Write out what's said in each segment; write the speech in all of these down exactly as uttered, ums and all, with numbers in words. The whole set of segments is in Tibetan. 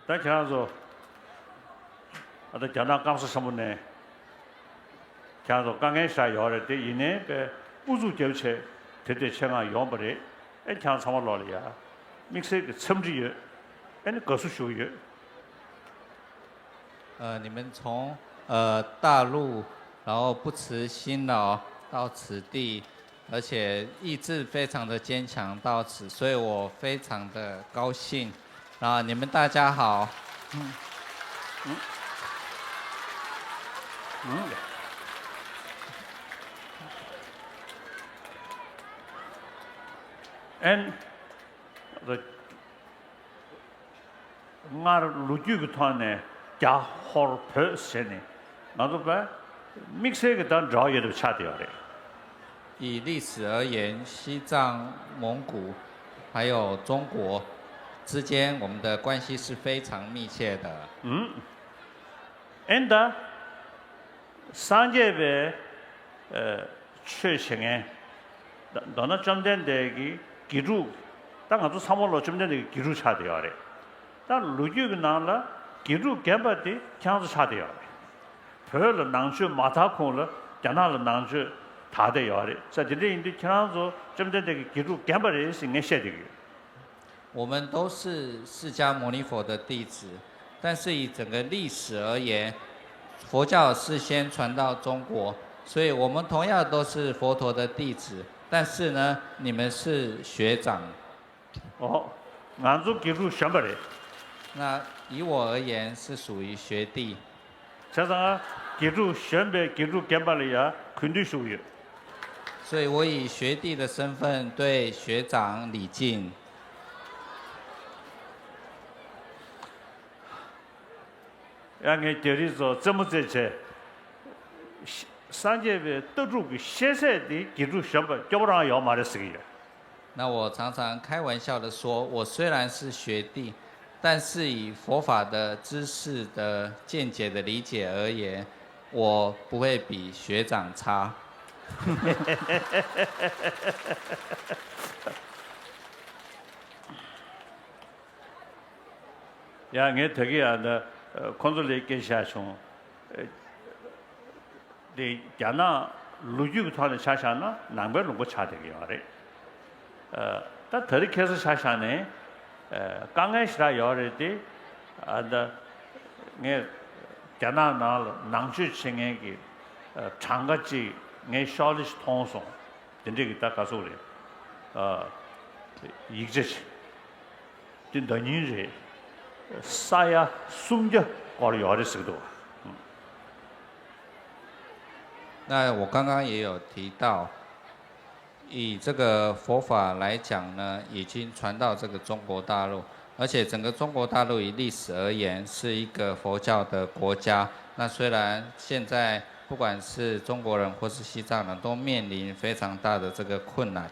ད་ཁྱེད་རང་ཚོ་ཨ་ད་རྒྱ་ནག་སྐམ་ས་ཆེན་པོ་ནས་ཁྱེད་རང་ཚོ་དཀའ་ངལ་ཞིག་ཡོད་རེད་དེ། ཡིན་ནའི་པས་ཨུ་ཚུགས་རྒྱབ་བྱས་དེབ་དེ་ཆེད་མངགས་ཡོང་པ་རེད། ཨེ་ཁྱེད་རང་ཚང་མ་ལོག་ལ་ཡ་དམིགས་བསལ་གྱི་འཚམས་འདྲི་ཡོད། ཨེ་ནི་དགའ་བསུ་ཞུ་གི་ཡོད། 呃，你们从呃大陆，然后不辞辛劳到此地，而且意志非常的坚强到此，所以我非常的高兴。啊，你们大家好。嗯嗯嗯。And the སྔར་ལོ་རྒྱུས་ཀྱི་ཐོག་ནས་རྒྱ་ཧོར་བོད་ཟེར་ནས་ང་ཚོ་བས་དམིགས་བསལ་གྱི་ད་འབྲེལ་བ་ཡོད་པ་ཆགས་བསྡད་ཡོད་རེད། 以历史而言，西藏、蒙古还有中国之间，我们的关系是非常密切的。嗯，ཨེ་ད། སངས་རྒྱས་པའི་ཆོས་བྱེད་མཁན། མདོར་ན་བཅོམ་ལྡན་འདས་ཀྱི་དགེ་ཕྲུག་ད་ང་ཚོ་ཚང་མ་ལོ་བཅོམ་ལྡན་འདས་ཀྱི་དགེ་ཕྲུག་ཆགས་བསྡད་ཡོད་རེད། ད་ལོ་རྒྱུས་ཀྱི་ནང་ལ་དགེ་ཕྲུག་རྒན་པ་དེ་ཁྱེད་རང་ཚོ་ཆགས་བསྡད་ཡོད་རེད། བོད་ལ་ནང་ཆོས་མ་དར་གོང་ལ་རྒྱ་ནག་ལ་ནང་ཆོས་དར་བསྡད་ཡོད་རེད། ས་དེ་འདྲ་ཡིན་དུས་ཁྱེད་རང་ཚོ་བཅོམ་ལྡན་འདས་ཀྱི་དགེ་ཕྲུག་རྒན་པ་རེད་ཟེར་ངས་བཤད་བསྡད་ཀྱི་ཡོད། 我们都是释迦牟尼佛的弟子，但是以整个历史而言，佛教是先传到中国，所以我们同样都是佛陀的弟子，但是呢，你们是学长。哦，ང་ཚོ་དགེ་ཕྲུག་གཞོན་པ་རེད། 那以我而言是属于学弟。 བྱས་ཙང་དགེ་ཕྲུག་གཞོན་པས་དགེ་ཕྲུག་རྒན་པ་ལ་ཡ་གུས་འདུད་ཞུ་གི་ཡོད། 所以我以学弟的身份对学长礼敬。 ཡང་ངས་རྒྱ་རིགས་ཚོ་རྩེད་མོ་རྩེད་བྱས། སངས་རྒྱས་པའི་ལྟ་གྲུབ་ཀྱི་ཤེས་ཚད་དེ་དགེ་ཕྲུག་གཞོན་པ་སྐྱོ་པོ་རང་ཡོད་མ་རེད་ཟེར་གྱི་ཡོད། 那我常常开玩笑的说，我虽然是学弟，但是以佛法的知识的见解的理解而言，我不会比学长差。 ཡང་ངས་ད་གི་ཡང་ད་ཁོང་ཚོ་ལ་སྐད་ཆ་བྱུང་། དེ་རྒྱ་ནག་ལོ་རྒྱུས་ཀྱི་ཐོག་ནས་ཆ་བཞག་ན་ནང་པའི་ལུང་པ་ཆགས་བསྡད་ཀྱི་ཡོད་རེད། ད་དེ་རིང་ཁ་སང་ཆ་བཞག་ནས་དཀའ་ངལ་ཞེ་དྲག་ཡོད་རེད་དེ། ད་ངས་རྒྱ་ནག་ནང་ལ་ནང་ཆོས་བྱེད་མཁན་གྱི་གྲངས་ཀ་ཅིག་ངས་ཤོག་ལེ་ཞིག་མཐོང་སོང་། དེ་འདྲས་ཀྱི་ད་ག་ཚོད་རེད། ཨ། ཡིག་ཆ་ཅིག་དེ་ཟླ་ཉིན་རེད། ས་ཡ་སུམ་བརྒྱ་སྐོར་ཡོད་རེད་ཟེར་གྱི་འདུག 那我刚刚也有提到，以这个佛法来讲呢，已经传到这个中国大陆，而且整个中国大陆以历史而言是一个佛教的国家。那虽然现在不管是中国人或是西藏人，都面临非常大的这个困难。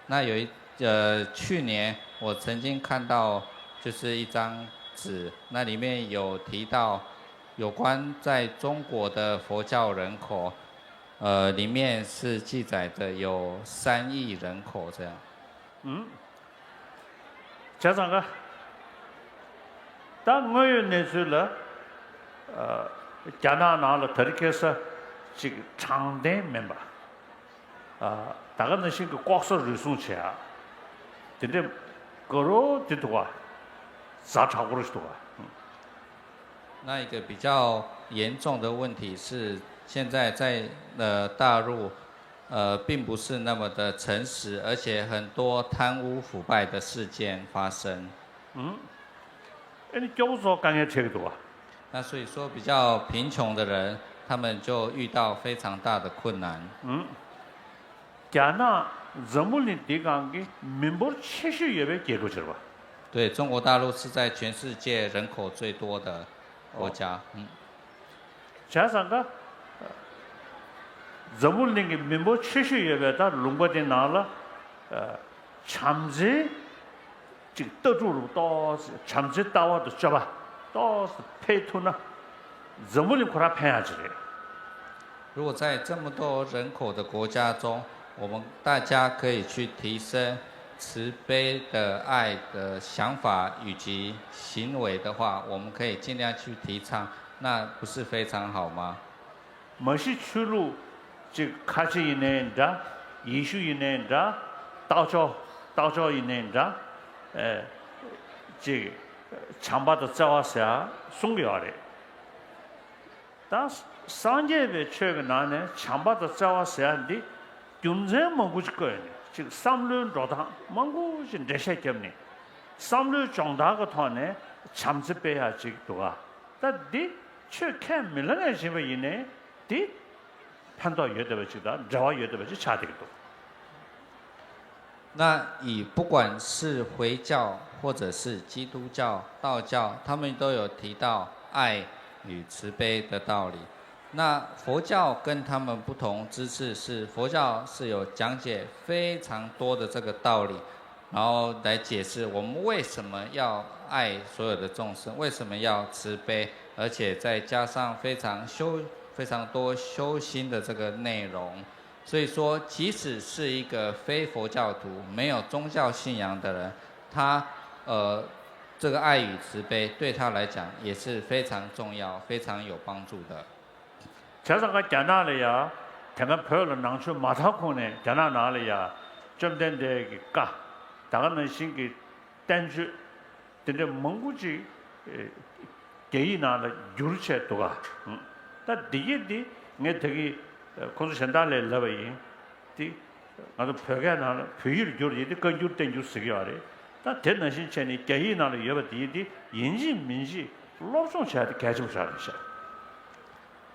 那有一呃，去年我曾经看到就是一张纸，那里面有提到有关在中国的佛教人口，呃，里面是记载的有三亿人口这样。 ཨུམ། བྱས་ཙང་ཀ་ད་དངོས་ཡོད་གནས་ཚུལ་ལ། ཨ། རྒྱ་ནག་ནང་ལ་དེ་རིང་ཁ་སང་ཅིག་དྲང་བདེན་མིན་པ། ཨ། ད་ག་ནང་བཞིན་གྱི་ལྐོག་ཟ་རུལ་སུངས་བྱེད་ཡ། དེ་འདྲའི་དགའ་རབ་དེ་འདུག་ག་ཛ་དྲག་པོ་རེད་འདུག་ག 那一个比较严重的问题是，现在在呃大陆，呃，并不是那么的诚实，而且很多贪污腐败的事件发生。 ཨུམ། ཨེ་ནི་སྐྱོ་པོ་ཚོ་དཀའ་ངལ་འཕྲད་ཀྱི་འདུག་ག 那所以说，比较贫穷的人，他们就遇到非常大的困难。 ཨུམ། རྒྱ་ནག་འཛམ་བུ་གླིང་འདི་སྒང་གི་མི་འབོར་ཆེ་ཤོས་ཡོད་པའི་རྒྱལ་ཁབ་ཅིག་རེད་པ། 对，中国大陆是在全世界人口最多的国家。嗯， བྱས་ཙང་ཀ་འཛམ་བུ་གླིང་གི་མི་འབོར་ཆེ་ཤོས་ཡོད་པའི་ད་ལུང་པ་དེ་ནང་ལ། ཨ། བྱམས་བརྩེའི་ཅིག་ལྟ་གྲུབ་རུ་ཏོག་ཙམ་བྱམས་བརྩེའི་ལྟ་བ་དང་སྤྱོད་པ་ཏོག་ཙམ་འཕེལ་ཐུབ་ན། འཛམ་བུ་གླིང་ཁོ་རང་ཕན་ཡག་ཅིག་རེད། 如果在这么多人口的国家中，我们大家可以去提升慈悲的爱的想法以及行为的话，我们可以尽量去提倡，那不是非常好吗？ མ་གཞི་ཆོས་ལུགས་ཅིག་ཁ་ཆེ་ཡིན་ནའི་འདྲ། ཡེ་ཤུ་ཡིན་ནའི་འདྲ། རྟགས་མཆོག་རྟགས་མཆོག་ཡིན་ནའི་འདྲ། ཨེ། ཅིག་བྱམས་པ་དང་བརྩེ་བ་ཟེར་ཡ་གསུང་གི་ཡོད་རེད། ད་སངས་རྒྱས་པའི་ཆོས་ཀྱི་ནང་ནས་བྱམས་པ་དང་བརྩེ་བ་ཟེར་ཡ་འདི་རྒྱུ་མཚན་མང་པོ་ཅིག་བཀོད་ནས་ཅིག་བསམ་བློའི་འགྲོ་སྟངས་མང་པོ་ཅིག་འགྲེལ་བཤད་བརྒྱབ་ནས་བསམ་བློའི་སྦྱོང་བརྡར་གྱི་ཐོག་ནས་བྱམས་བརྩེ་སྤེལ་ཡ་ཅིག་འདུག་ག་ད་འདི་ཆོས་ཁས་མི་ལེན་ནས་བཞིན་པ་ཡིན་ནའི་འདི་ཕན་ཐོགས་ཡོད་བསྡད་པ་ཅིག་དང་འབྲེལ་བ་ཡོད་བསྡད་པ་ཅིག་ཆགས་བསྡད་ཀྱི་འདུག 那以不管是回教或者是基督教，道教，他们都有提到爱与慈悲的道理。那佛教跟他们不同之处是，佛教是有讲解非常多的这个道理，然后来解释我们为什么要爱所有的众生，为什么要慈悲，而且再加上非常修非常多修心的这个内容。所以说，即使是一个非佛教徒、没有宗教信仰的人，他呃，这个爱与慈悲对他来讲也是非常重要、非常有帮助的。 བྱས་ཙང་ཀ་རྒྱ་ནག་ལ་ཡ། དེ་སྔ་བོད་ལ་ནང་ཆོས་མ་དར་གོང་ནས་རྒྱ་ནག་ནང་ལ་ཡ། བཅོམ་ལྡན་འདས་ཀྱི་བཀའ། ད་ག་ནང་བཞིན་གྱི་བསྟན་བཅོས། དེ་འདྲ་མང་པོ་ཅིག་ཨེ། རྒྱ་ཡིག་ནང་ལ་བསྒྱུར་བྱས་འདུག་ག་ད་འདི་གི་འདི་ངས་ད་གི་ཁོང་ཚོ་གཞན་དག་ལ་ལབ་པ་ཡིན། འདི་ང་ཚོ་བོད་སྐད་ནང་ལ་བོད་ཡིག་ལ་བསྒྱུར་ཡིན་འདི་བཀའ་འགྱུར་བསྟན་འགྱུར་ཟེར་གྱི་ཡོད་རེད། ད་དེ་ནང་བཞིན་བྱས་ནས་རྒྱ་ཡིག་ནང་ལ་ཡོད་པ་འདི་འདི་ཡིན་གཅིག་མིན་གཅིག་སློབ་སྦྱོང་བྱས་ཏེ་གལ་ཆེན་པོ་ཞིག་རེད་ཤག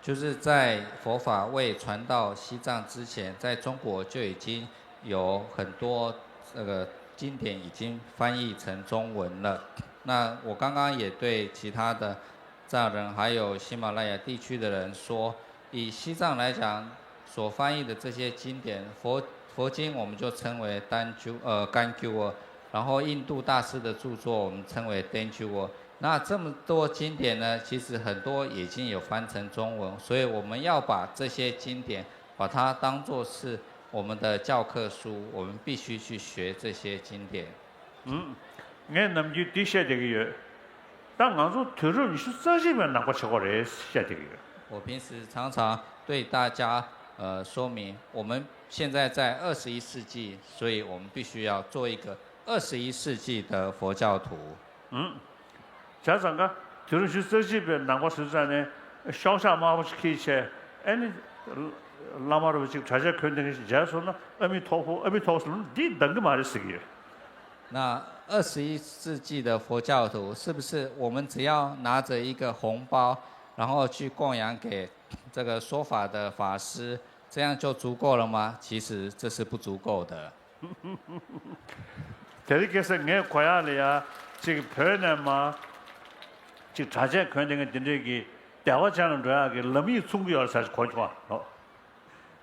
就是在佛法未传到西藏之前，在中国就已经有很多这个经典已经翻译成中文了。那我刚刚也对其他的藏人还有喜马拉雅地区的人说，以西藏来讲，所翻译的这些经典，佛佛经我们就称为 Tanju 呃 Ganju 哦，然后印度大师的著作我们称为 Tenju 哦。那这么多经典呢，其实很多已经有翻成中文，所以我们要把这些经典把它当作是我们的教科书，我们必须去学这些经典。 ངས་ནམ་རྒྱུན་འདི་བཤད་བསྡད་ཀྱི་ཡོད། ད་ང་ཚོ་དུས་རབས་ཉི་ཤུ་རྩ་གཅིག་པའི་ནང་པ་བྱེད་དགོས་རེད་བཤད་བསྡད་ཀྱི་ཡོད། 我平时常常对大家呃说明，我们现在在二十一世纪，所以我们必须要做一个二十一世纪的佛教徒。 བྱས་ཙང་ཀ་དུས་རབས་ཉི་ཤུ་རྩ་གཅིག་པའི་ནང་པ་ཟེར་ཙང་ནས་ཤོག་ཤག་དམར་པོ་ཞིག་ཁྱེར་བྱས་ཨ་ནི། བླ་མ་རུ་ཅིག་གྲྭ་ཆས་གོན་བསྡད་མཁན་ཞིག་མཇལ་སོང་ན་ཨ་མི་ཐོག་ཕུ་ཨ་མི་ཐོག་ཟེར་ན་འདི་འདང་གི་མ་རེད་ཟེར་གྱི་ཡོད། 那二十一世纪的佛教徒，是不是我们只要拿着一个红包，然后去供养给这个说法的法师，这样就足够了吗？其实这是不足够的。 དེ་རིང་ཁ་སང་ངས་གོ་ཡག་ལ་ཡ་ཅིག་བོད་ནས་མ་ཅིག་གྲྭ་ཆས་གོན་བསྡད་མཁན་འདི་འདྲས་ཀྱི་བདེ་བ་ཅན་ལ་འགྲོ་ཡག་གི་ལམ་ཡིག་མཚུངས་ཀྱི་ཡོད་རེད་ཟེར་གོ་བྱུང་བ།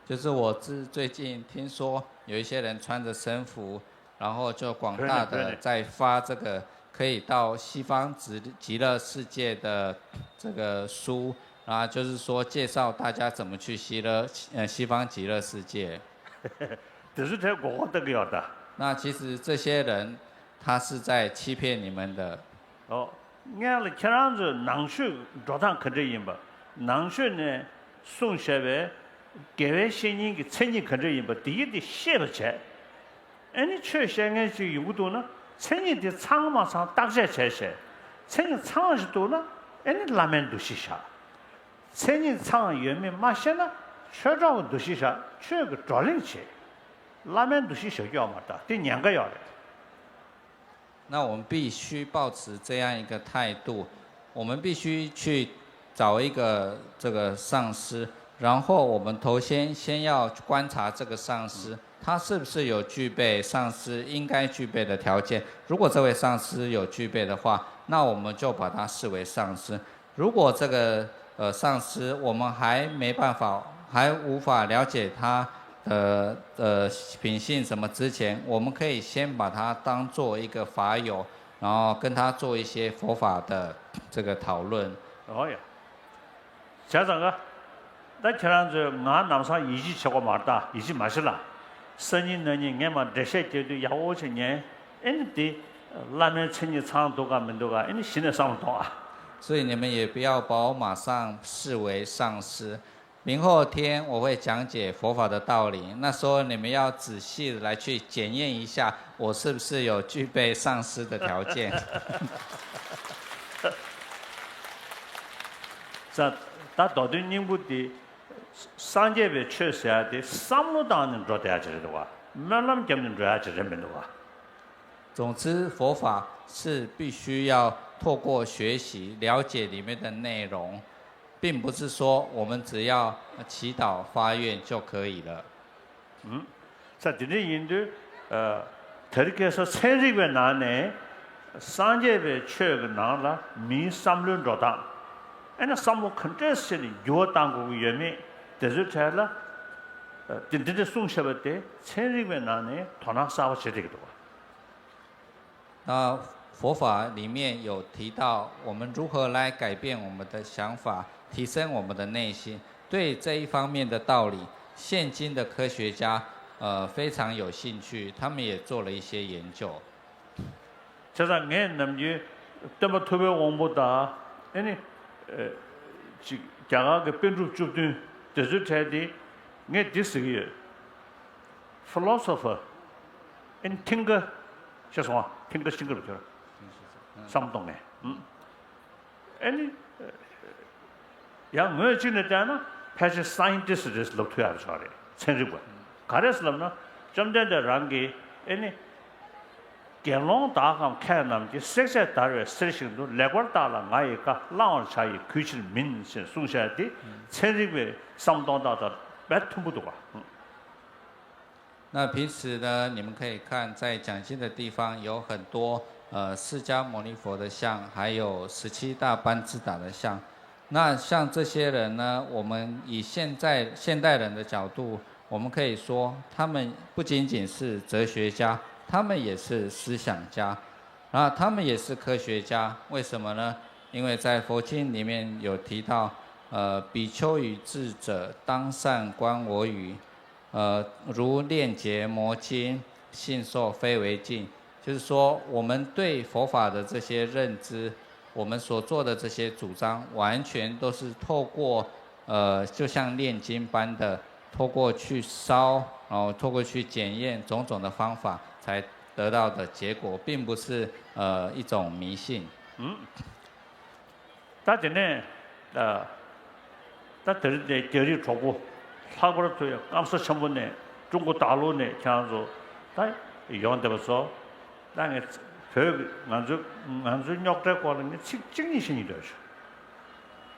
就是我最最近听说有一些人穿着僧服，然后就广大的在发这个可以到西方极极乐世界的这个书，啊，就是说介绍大家怎么去西乐呃西方极乐世界。 དེ་ཚོ་དེ་མགོ་སྐོར་གཏོང་གི་ཡོད་ད། 那其实这些人他是在欺骗你们的。 ཨོ། སྔོན་ལ་ཁྱེད་རང་ཚོས་ནང་ཆོས་འགྲོ་སྟངས་ག་འདྲ་ཡིན་པ། ནང་ཆོས་ནས་གསུངས་བཞག་པའི་དགེ་བའི་བཤེས་གཉེན་གྱི་མཚན་ཉིད་ག་འདྲ་ཡིན་པ་དེ་ཡི་དེ་ཤེས་པ་བྱས། ཨ་ནི་ཆོས་བཤད་མཁན་ཅིག་ཡོང་གི་འདུག་ན་མཚན་ཉིད་དེ་ཚང་མ་ཚང་བརྟག་དཔྱད་བྱས་བྱས། མཚན་ཉིད་ཚང་ཞིག་འདུག་ན་ཨ་ནི་བླ་མའི་འདུ་ཤེས་བཞག་མཚན་ཉིད་ཚང་ཡོད་མེད་མ་ཤེས་ན་ཆོས་གྲོགས་ཀྱི་འདུ་ཤེས་བཞག་ཆོས་ཀྱི་བགྲོ་གླེང་བྱེད། བླ་མའི་འདུ་ཤེས་བཞག་རྒྱུ་ཡོད་མ་རེད་ད་དེ་ཉེན་ཁ་ཡོད་རེད། 那我们必须抱持这样一个态度，我们必须去找一个这个上师，然后我们头先先要观察这个上师，他是不是有具备上师应该具备的条件。如果这位上师有具备的话，那我们就把他视为上师。 如果这个呃上司我们还没办法，还无法了解他的呃品性什么之前，我们可以先把他当做一个法友，然后跟他做一些佛法的这个讨论。 ཨོ་ཡ། བྱས་ཙང་ཀ་ད་ཁྱེད་རང་ཚོས་ང་ནམ་སང་ཡིད་ཆེས་བྱེད་དགོས་མ་རེད་ད་ཡིད་ཆེས་མ་བྱེད་ལ། སང་ཉིན་གནངས་ཉིན་ངས་མར་འགྲེལ་བཤད་རྒྱག་དུས་ཡག་པོ་ཅིག་ཉན། ཨེ་ནི་དེ་བླ་མའི་མཚན་ཉིད་ཚང་འདུག་ག་མི་འདུག་ག་ཨེ་ནི་གཞི་ནས་བསམ་བློ་གཏོང་ཨ། 所以你们也不要把我马上视为上师。明后天我会讲解佛法的道理，那时候你们要仔细的来去检验一下，我是不是有具备上师的条件。 ད་ད་མདོ་དོན་སྙིང་པོ་དེ། སངས་རྒྱས་པའི་ཆོས་ཟེར་ཡ་དེ་བསམ་བློ་བཏང་ནས་འགྲོ་བསྡད་ཡ་ཅིག་རེད་འདུག་བ། སྨོན་ལམ་བརྒྱབ་ནས་འགྲོ་ཡ་ཅིག་རེད་མི་འདུག་བ། 总之，佛法是必须要透过学习了解里面的内容，并不是说我们只要祈祷发愿就可以了。 ས་དེ་འདྲ་ཡིན་དུས། ཨ། དེ་རིང་ཁ་སང་ཚན་རིག་པའི་ནང་ནས་སངས་རྒྱས་པའི་ཆོས་ཀྱི་ནང་ལ་མིའི་བསམ་བློའི་འགྲོ་སྟངས། ཨེ་ན་བསམ་བློ་ག་འདྲས་བྱས་ནས་འགྱུར་བ་གཏང་དགོས་ཀྱི་ཡོད་མེད་དེ་ཚོའི་གྲས་ལ། ཨ། དེ་འདི་འདྲ་གསུངས་བཞག་པ་དེ་ཚན་རིག་པའི་ནང་ནས་དོ་སྣང་གསར་པ་བྱེད་བསྡད་ཀྱི་འདུག་བ། 那佛法里面有提到我们如何来改变我们的想法，提升我们的内心。对这一方面的道理，现今的科学家呃非常有兴趣，他们也做了一些研究。 བྱས་ཙང་ངས་ནམ་རྒྱུན་སྟོན་པ་ཐུབ་པའི་དབང་པོ་དང་། ཨེ་ནི། ཨེ། ཅིག་རྒྱ་གར་གྱི་པཎ་གྲུབ་བཅུ་བདུན་དེ་ཚོའི་གྲས་དེ་ངས་འདི་ཟེར་གྱི་ཡོད། ཕི་ལོ་སོ་ཕར། ཨེ་ནི་ཐིང་ཀར། ཤེས་སོང་ཨ། ཐིང་ཀར་ཤིང་ཀར་ལ་ཁྱོད་བསམ་གཏོང་མཁན། ཨེ་ནི། ཡང་ངོས་གཅིག་ནས་བལྟས་ན་ཕལ་ཆེར་སའིན་ཊིསི་ཊི་རེད་ལབ་ཐུབ་ཡག་ཆགས་རེད། ཚན་རིག་པ། ག་རེ་ཟེར་ལབ་ན། བཅོམ་ལྡན་འདས་རང་གིས་ཨེ་ནི། དགེ་སློང་དག་གམ་མཁས་རྣམས་ཀྱིས། བསྲེགས་བཅད་བརྡར་བའི་གསེར་བཞིན་དུ། ལེགས་པར་བརྟགས་ལ་ང་ཡི་བཀའ། བླང་བར་བྱ་ཡི་གུས་ཕྱིར་མིན། ཞེས་གསུངས་བཞག་དེ་ཚན་རིག་པའི་བསམ་སྟངས་དག་དང་རྦད་མཐུན་པོ་འདུག་ག། 那平时呢，你们可以看在讲经的地方有很多呃释迦牟尼佛的像，还有十七大班智达的像。那像这些人呢，我们以现在现代人的角度，我们可以说他们不仅仅是哲学家，他们也是思想家。那他们也是科学家，为什么呢？因为在佛经里面有提到，呃，比丘与智者，当善观我语。 呃，如链结魔经，信受非为净。就是说，我们对佛法的这些认知，我们所做的这些主张，完全都是透过呃，就像炼金般的，透过去烧，然后透过去检验种种的方法，才得到的结果，并不是呃一种迷信。 ད་དེ་ནས། ཨ། ད་དེ་རིང་འདིར་རྒྱ་རིགས་གྲོགས་པོ། ལྷག་པར་དུ་ཡང་སྐམ་ས་ཆེན་པོ་ནས། ཀྲུང་གོ་ད་ལོ་ནས་ཁྱེད་རང་ཚོ་ད་ཡོང་བསྡད་པ་ཚོ། ད་ངས་བོད་ཀྱི་ང་ཚོའི་ང་ཚོའི་རྙོག་དྲའི་སྐོར་ལ་ངས་ཚིག་གཅིག་གཉིས་བཤད་སྙིང་འདོད་བྱུང་།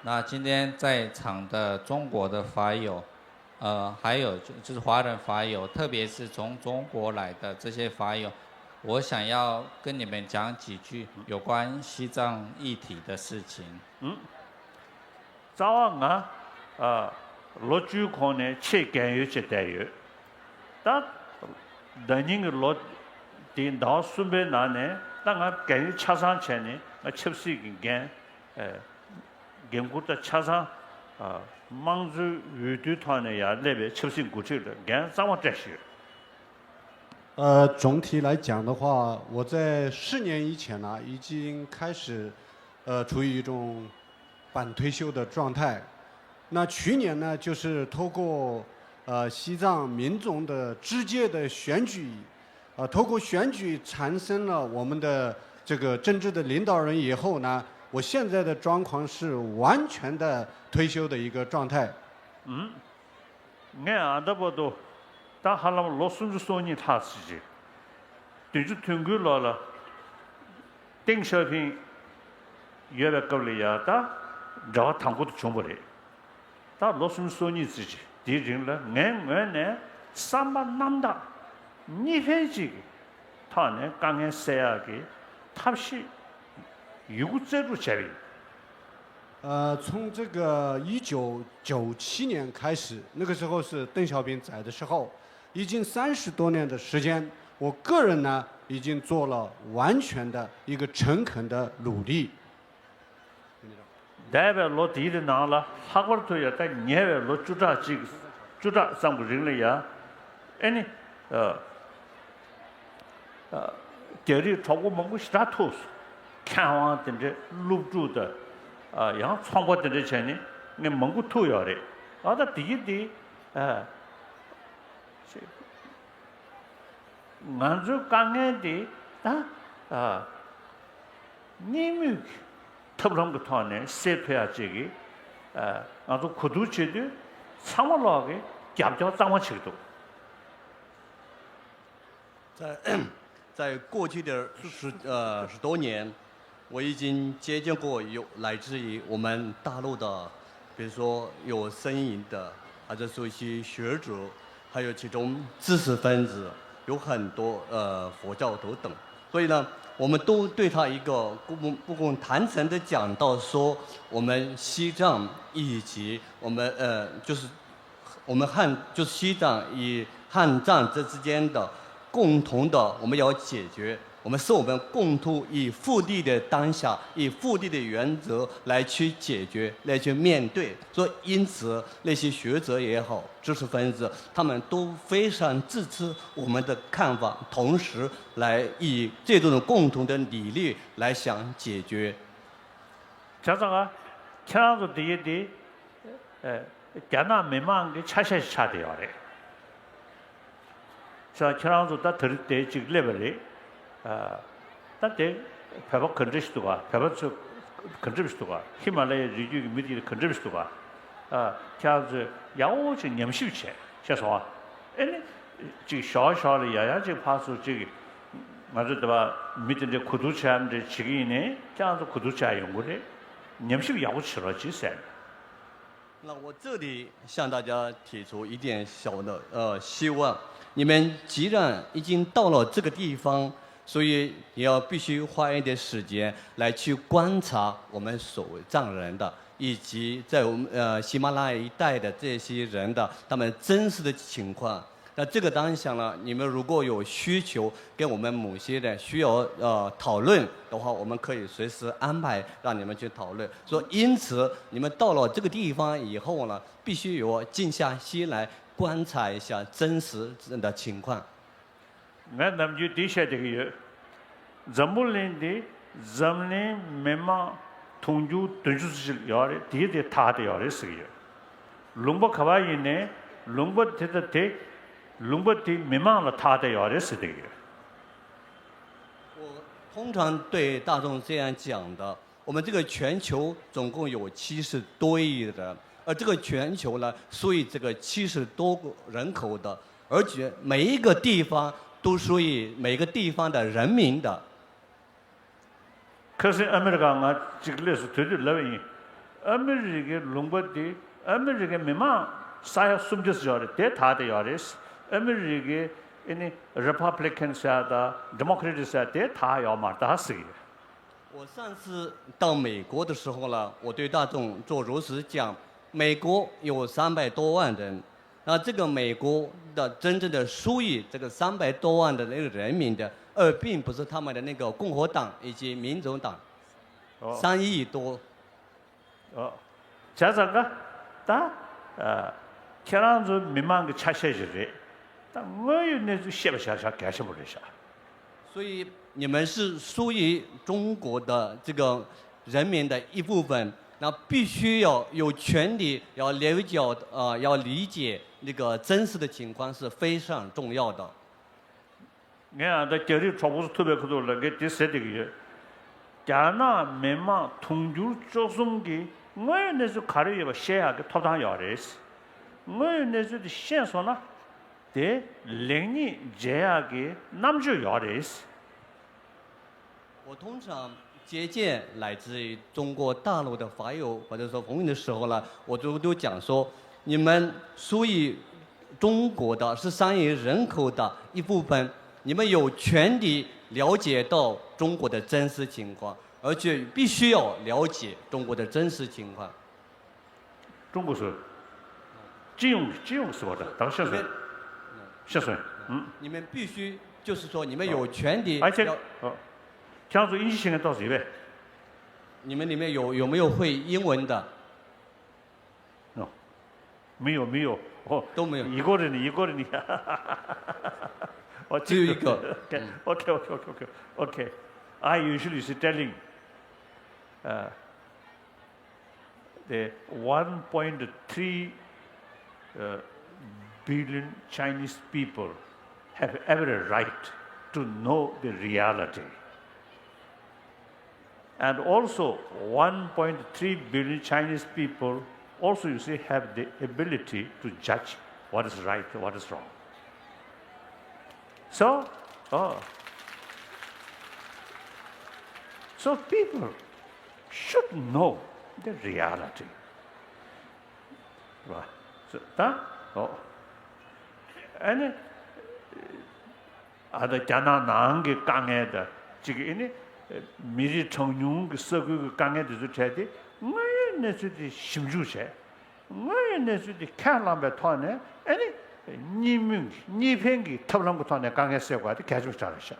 那今天在场的中国的法友，呃，还有就就是华人法友，特别是从中国来的这些法友，我想要跟你们讲几句有关西藏议题的事情。 རྩ་བ་ང་། ཨ། ལོ་བཅུའི་གོང་ནས་ཆེས་རྒན་ཡོལ་བྱས་བསྡད་ཡོད། ད་ཟླ་ཉིན་གྱི་ལོ་དེའི་ཟླ་བ་གསུམ་པའི་ནང་ནས་ད་ང་རྒན་ཡོལ་ཆ་ཚང་བྱས་ནས། ང་ཆབ་སྲིད་ཀྱི་འགན། ཨེ། འགན་འཁུར་ད་ཆ་ཚང་། ཨ། དམངས་གཙོའི་འོས་བསྡུའི་ཐོག་ནས་ཡར་སླེབས་པའི་ཆབ་སྲིད་འགོ་ཁྲིད་ལ་འགན་གཙང་མ་སྤྲད་བཞག་ཡོད། 呃，总体来讲的话，我在十年以前呢，已经开始，呃，处于一种半退休的状态。那去年呢，就是通过呃西藏民众的直接的选举，呃，通过选举产生了我们的这个政治的领导人以后呢，我现在的状况是完全的退休的一个状态。 ངས་ཨ་ད་བར་དུ་ད་ཧ་ལམ་ལོ་སུམ་ཅུ་སོ་གཉིས་ལྷག་ཙམ་ཅིག་བདུན་ཅུ་དོན་དགུའི་ལོ་ལ་ཏེང་ཞའོ་ཕིང་ཡོད་པའི་སྐབས་ལ་ཡ་ད་འབྲེལ་བ་དང་པོ་དེ་བྱུང་བ་རེད། ད་ལོ་སུམ་ཅུ་སོ་གཉིས་ཙམ་ཅིག་དེའི་རིང་ལ་ངའི་ངོས་ནས་བསམ་པ་རྣམ་དག་གཉིས་ཕན་གཅིག་གི་ཐོག་ནས་དཀའ་ངལ་སེལ་ཡག་གི་ཐབས་ཤེས་ཡོད་རྒུ་རྩལ་སྤྲུགས་བྱས་པ་ཡིན། 呃，从这个一九九七年开始，那个时候是邓小平在的时候，已经三十多年的时间，我个人呢已经做了完全的一个诚恳的努力。 འདས་པའི་ལོ་དེའི་ནང་ལ་ལྷག་པར་དུ་ཡ་ད་ཉེ་བའི་ལོ་བཅུ་ཕྲག་གཅིག་བཅུ་ཕྲག་ཙམ་གྱི་རིང་ལ་ཡ། ཨེ་ནི། ཨ། ཨ། རྒྱ་རིགས་གྲོགས་པོ་མང་པོ་ཞེ་དྲག་ཐུག་སོང་། མཁས་དབང་དེ་འདྲའི་སློབ་ཕྲུག་དང་། ཨ། ཡང་ཚོང་པ་དེ་འདྲ་བྱས་ནས་ངས་མང་པོ་ཐུག་ཡོད་རེད། ཨ། ད་དེ་གི་དེ། ཨ། ང་ཚོའི་དཀའ་ངལ་དེ་ད། ཨ། གཉིས་མོས་ཀྱི་ཐབས་ལམ་གྱི་ཐོག་ནས་སེལ་ཐུབ་ཡག་ཅིག་གི། ཨ། ང་ཚོ་གོ་བསྡུར་བྱེད་དུས་ཚང་མ་ལོག་གི་རྒྱབ་སྐྱོར་གཙང་མ་བྱེད་ཀྱི་འདུག在在过去的十呃十多年，我已经接见过有来自于我们大陆的，比如说有僧人的，或者说一些学者，还有其中知识分子，有很多呃佛教徒等。所以呢，我们都对他一个不不共谈成的讲到说，我们西藏以及我们呃就是我们汉就是西藏与汉藏这之间的共同的，我们要解决，我们是我们共同以福利的当下，以福利的原则来去解决，来去面对。所以，因此那些学者也好，知识分子，他们都非常支持我们的看法，同时来以这种共同的理念来想解决。 བྱས་ཙང་ང་ཁྱེད་རང་ཚོ་འདི་ཡི་འདི། ཨེ། རྒྱ་ནག་མི་མང་གི་ཆ་ཤས་ཤིག་ཆགས་བསྡད་ཡོད་རེད། བྱས་ཙང་ཁྱེད་རང་ཚོ་ད་དེ་རིང་དེ་གཅིག་སླེབས་པ་རེད། ཨ། ད་དེ་བོད་པ་ག་འདྲ་ཞིག་འདུག་ག་བོད་པ་ཚོ་ག་འདྲ་ཞིག་འདུག་ག་ཧི་མ་ལ་ཡའི་རི་རྒྱུད་ཀྱི་མི་དེ་ག་འདྲ་ཞིག་འདུག་ག་ཨ། ཁྱེད་རང་ཚོས་ཡག་པོ་ཅིག་ཉམས་ཞིབ་བྱས། ཤེས་སོང་ཨ། ཨེ་ནི། ཅིག་ཞོག་ཞོག་ལ་ཡ་ཡ་ཅིག་ཕར་ཚུར་ཅིག་ང་ཚོ་དེ་བ་མི་དེ་འདྲའི་གོ་བསྡུར་བྱས་འདྲ་བྱེད་ཀྱི་ཡིན་ནའི་ཁྱེད་རང་ཚོ་གོ་བསྡུར་བྱས་ཡོང་གི་རེད། ཉམས་ཞིབ་ཡག་པོ་བྱེད་རོགས་གྱིས་ཟེར། 那我这里向大家提出一点小的呃希望，你们既然已经到了这个地方，所以你要必须花一点时间来去观察我们所谓藏人的，以及在我们呃喜马拉雅一带的这些人的他们真实的情况。那这个当下呢，你们如果有需求跟我们某些人需要呃讨论的话，我们可以随时安排让你们去讨论。说，因此你们到了这个地方以后呢，必须有静下心来观察一下真实的情况。 ངས་ནམ་རྒྱུན་འདི་བཤད་བསྡད་ཀྱི་ཡོད། འཛམ་བུ་གླིང་འདི་འཛམ་གླིང་མི་མང་དུང་ཕྱུར་བདུན་ཅུ་ཙམ་ཞིག་ཡོད་རེད། དེའི་དེ་ཐག་དེ་ཡོད་རེད་ཟེར་གྱི་ཡོད། ལུང་པ་ག་བ་ཡིན་ནའི་ལུང་པ་དེ་དང་དེ། ལུང་པ་དེའི་མི་མང་ལ་ཐག་དེ་ཡོད་རེད་ཟེར་བསྡད་ཀྱི་ཡོད། 我通常对大众这样讲的，我们这个全球总共有七十多亿人，而这个全球呢，属于这个七十多个人口的，而且每一个地方都属于每个地方的人民的。 ཁ་སང་ཨ་མི་རི་ཀ་ང་གཅིག་སླེབས་སོང་། དེ་དུས་ལབ་པ་ཡིན། ཨ་མི་རི་ཀའི་ལུང་པ་དེ་ཨ་མི་རི་ཀའི་མི་མང་ས་ཡ་སུམ་བརྒྱ་ཙམ་ཡོད་རེད། དེ་ཐག་དེ་ཡོད་རེད། ཨ་མི་རི་ཀའི་ཨེ་ནི་རི་པབ་ལི་ཀན་ཟེར་ཡ་དང་ཌི་མོ་ཀེ་རེ་ཊི་ཟེར་ཡ་དེ་ཐག་ཡོད་མ་རེད་ད་ཟེར་གྱི་ཡོད། 我上次到美国的时候呢，我对大众做如实讲，美国有三百多万人，那这个美国的真正的属于这个三百多万的那个人民的，而并不是他们的那个共和党以及民主党，三亿多。 ཨོ། བྱས་ཙང་ཀ་ད། ཨ། ཁྱེད་རང་ཚོ་མི་མང་གི་ཆ་ཤས་ཤིག་རེད། ད་དངོས་ཡོད་གནས་ཚུལ་ཤེས་པ་ཞེ་དྲག་གལ་ཆེན་པོ་རེད་ཤག 所以你们是属于中国的这个人民的一部分，那必须要有权利要了解，呃，要理解那个真实的情况是非常重要的。 ངས་ཨ་ད་རྒྱ་རིགས་གྲོགས་པོ་ཚོ་ཐུག་པའི་ཁ་ཐུག་ལ་ངས་འདི་ཟེར་བསྡད་ཀྱི་ཡོད། རྒྱ་ནག་མི་མང་དུང་ཕྱུར་བཅུ་གསུམ་གྱི་དངོས་ཡོད་གནས་ཚུལ་ག་རེ་ཡོད་པ་ཤེས་ཡག་གི་ཐོབ་ཐང་ཡོད་རེད། དངོས་ཡོད་གནས་ཚུལ་དེ་ཤེས་སོང་ན། དེ་ལེགས་ཉེས་འབྱེད་ཡག་གི་རྣམ་དཔྱོད་ཡོད་རེད། 我通常接见来自于中国大陆的法友或者说朋友的时候呢，我都都讲说，你们属于中国的，是三亿人口的一部分，你们有权利了解到中国的真实情况，而且必须要了解中国的真实情况。 ཀྲུང་གོ་སུ། སྤྱི་ཡོངས་ཀྱི་སྤྱི་ཡོངས་ཟེར་བ་དང་ད་ཤེས་སོང་། ཤེས་སོང་། ཨུམ། 你们必须，就是说，你们有权利 ཨ་ཁྱེད། 要 ཨོ། ཁྱེད་རང་ཚོ་དབྱིན་ཇི་ཤེས་མཁན་ཏོག་ཙམ་ཡོད་པས། 你们里面有有没有会英文的？ ནོ། 没有，没有。哦，都没有。一个人，一个人。哦，只有一个。OK，OK，OK，OK，OK。I usually is telling, uh, the one point three uh, billion Chinese people have every right to know the reality. And also, one point three billion Chinese people also, you see, have the ability to judge what is right, what is wrong. So, oh, so people should know the reality. Right. So, ད་ཨོ་ཨ་ནི་ཨ་ད་རྒྱ་ནག་ནང་གི་དཀའ་ངལ་དང་གཅིག་ཨ་ནི་མི་རིགས་གྲངས་ཉུང་གི་ས་ཁུལ་གྱི་དཀའ་ངལ་དེ་ཚོ་འཕྲད་དེ་དངོས་ཡོད་གནས་ཚུལ་དེ་ཞིབ་འཇུག་བྱས། དངོས་ཡོད་གནས་ཚུལ་དེ་ཁས་བླངས་པའི་ཐོག་ནས་ཨ་ནི་གཉིས་མོས་གཉིས་ཕན་གྱི་ཐབས་ལམ་གྱི་ཐོག་ནས་དཀའ་ངལ་སེལ་དགོས་པ་དེ་གལ་ཆེན་པོ་ཆགས་རེད་ཤག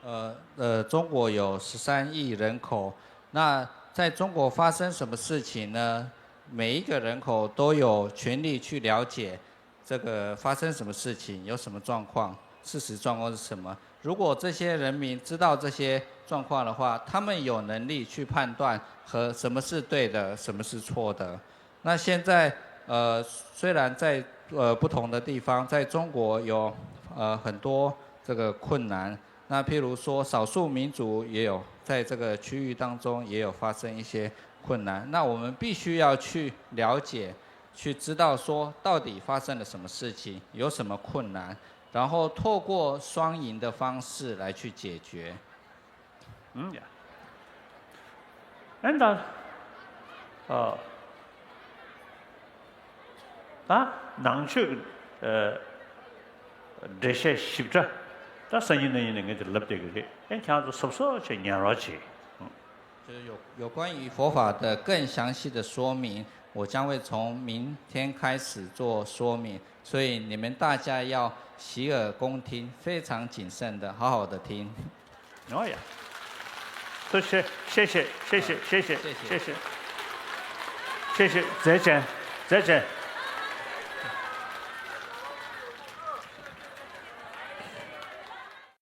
呃呃，中国有十三亿人口，那在中国发生什么事情呢？每一个人口都有权利去了解这个发生什么事情，有什么状况，事实状况是什么。如果这些人民知道这些状况的话，他们有能力去判断和什么是对的，什么是错的。那现在呃，虽然在呃不同的地方，在中国有呃很多这个困难，那譬如说少数民族也有在这个区域当中也有发生一些困难，那我们必须要去了解，去知道说到底发生了什么事情，有什么困难，然后透过双赢的方式来去解决。 ཨ་ནི་ད་ཨ་ད་ནང་ཆོས་ཀྱི་ཨ་འགྲེལ་བཤད་ཞིབ་ཕྲ་ད་སང་ཉིན་གནངས་ཉིན་ནས་ངས་དེ་ལབ་བསྡད་ཀྱི་རེད། ཨ་ནི་ཁྱེད་རང་ཚོ་གཟབ་གཟབ་བྱས་ཉན་རོགས་བྱེད། 就是有有关于佛法的更详细的说明，我将会从明天开始做说明，所以你们大家要洗耳恭听，非常谨慎的，好好的听。 哦呀，多谢，谢谢，谢谢，谢谢，谢谢谢谢，谢谢，再见，再见。